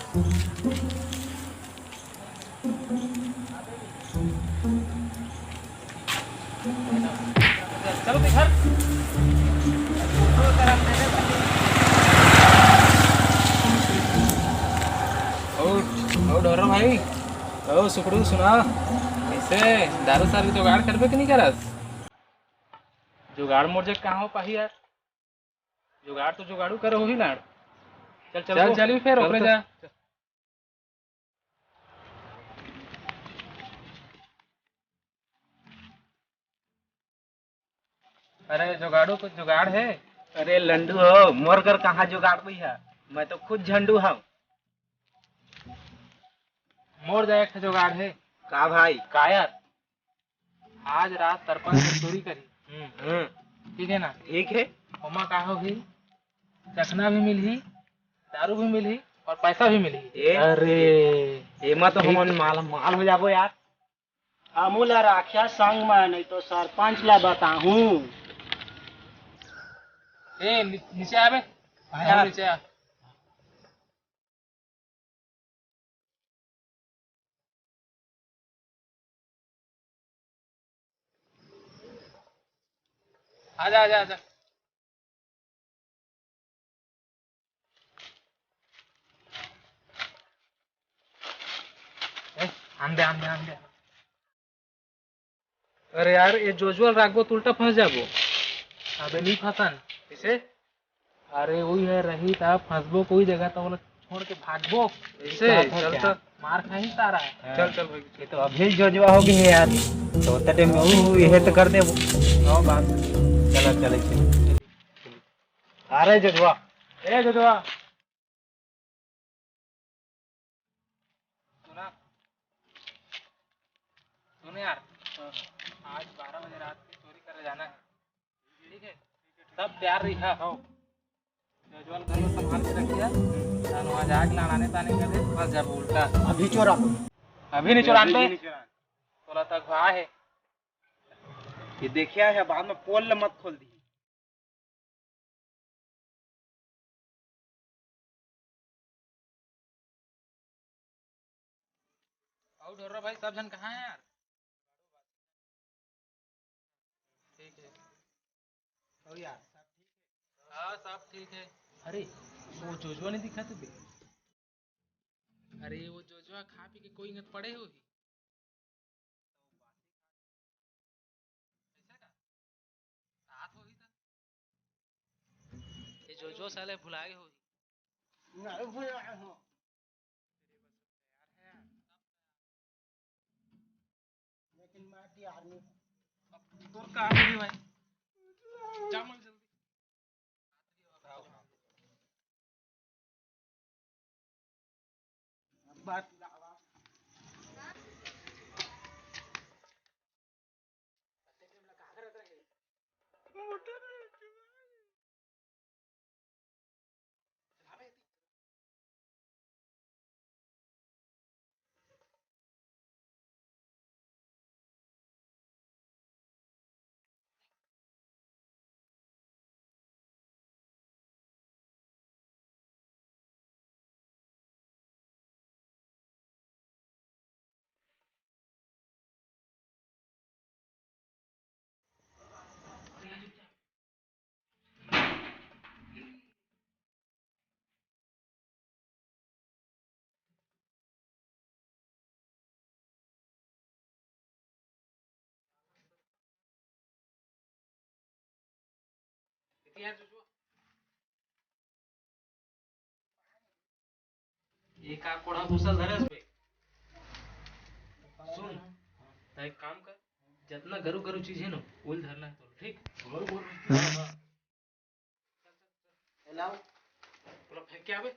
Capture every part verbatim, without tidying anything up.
चलो तो घर। और, और ढोरो भाई, ओ सुखड़ू, सुना, कैसे दारू सारू के जुगाड़ करबे कि नहीं करस? जुगाड़ मोर जग कहाँ हो पाही यार? जुगाड़ तो जुगाड़ू करे होही ना। चल, चल, चल, वो। चल, फिर चल, ओकरे चल। जा। अरे जुगाड़ू, कुछ जुगाड़ है? अरे लंडू हो, मोर घर कहाँ जुगाड़ भैया, मैं तो खुद झंडू हूँ। मोर जाए एक ठे जुगाड़ है। का भाई? का यार? आज रात सरपंच चोरी करी। हम्म। ठीक है ना? ठीक है। ओमा का होही, चखना भी मिलही, दारू भी मिलही और पैसा भी मिलही। ए, अरे, एमा तो ठीक। हमन माल माल हो जाबो यार। हमू ला राख्या संग में, नहीं तो सरपंच ला बताहूँ। ए, नि-, नीचे आ बे। हाँ यार। नीचे आ। आजा, आजा, आजा। ए, आन दे, आन दे, आन दे। अरे यार, ये जोजुआ ल राखबो त उल्टा फंस जाबो। अबे नहीं फंसन। कैसे? अरे वही है, रही त फंसबो कोई जगह त ओला छोड़ के भागबो। ऐसे? चल तो। मार खाही सारा। चल, चल भाई। ये तो अभी जोजुआ हो गई है यार। तो उतना टाइम में ऊ, ऊ, यह तो कर देबो। हाँ बात। चला, चले, चले। अरे जोजुआ। ए जोजुआ। सुना, सुन यार, आज बारह बजे रात के चोरी करे जाना है, ठीक है? सब तैयार रही है। हाँ। जजवाल घर में संभाल के रखिए, तानो आज आग लड़ाने ताने कर दे, फंस जाबो उल्टा। अभी चोरा। अभी नहीं चोरान बे। अभी नहीं चोरान। तोला तक भा है। ये देखिया है, बाद में पोल ले मत खोल दी। अउ ढोर्रा भाई, सब झन कहाँ है यार? ठीक है। अउ यार, सब ठीक है? हाँ, सब ठीक है। अरे, वो जोजवा नहीं दिखा तुझे? अरे, वो जोजवा खा पी के कोई नत पड़े होही। ऐसा का? साथ होही त? ये जोजवा साले भुला गे होही। नहीं भुलाए हो। लेकिन मैं तैयार नहीं। अब तोर काम नहीं भाई। जा मन जल्दी। बात ये का कोड़ा भूसा धरस बे? सुन, त एक काम कर, जतना गरु गरु चीज है ना, उल धरना है तो ठीक। गरु गरु। हाँ, हाँ। लाओ। पूरा फेंक के आवे।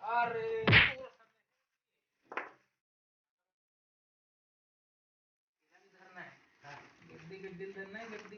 अरे, गड्डी गड्डी धरना है, गड्डी धरना है, गड्डी